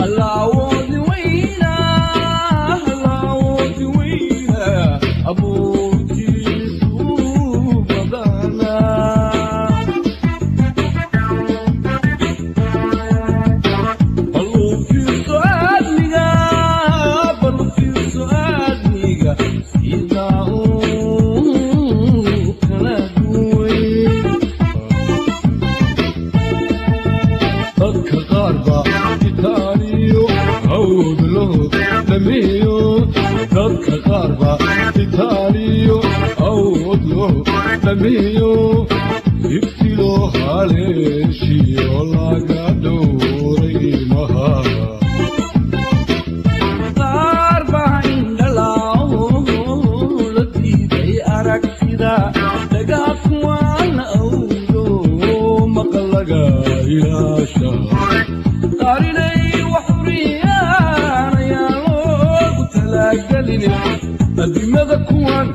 Allawoodi weynaa, allawoodi weynaa, abuurkiisu badanaa. Bal u fiirso aadmiga, bal u fiirso aadmiga, sidaa uu kala duway. Dadka qaar baa itaaliyo hawd loo dhameeyo, dadka qaar baa itaaliyo awood loo dhameeyo, ibtilo haleeshiyo laga dhowray maha. Qaar baa indhalaawo la diiday aragtida, dhagaafkuwaana awdo maqal laga ilaasha. Qaarinay wax xuriyaan ayaan loogu talagelin adimada kuwan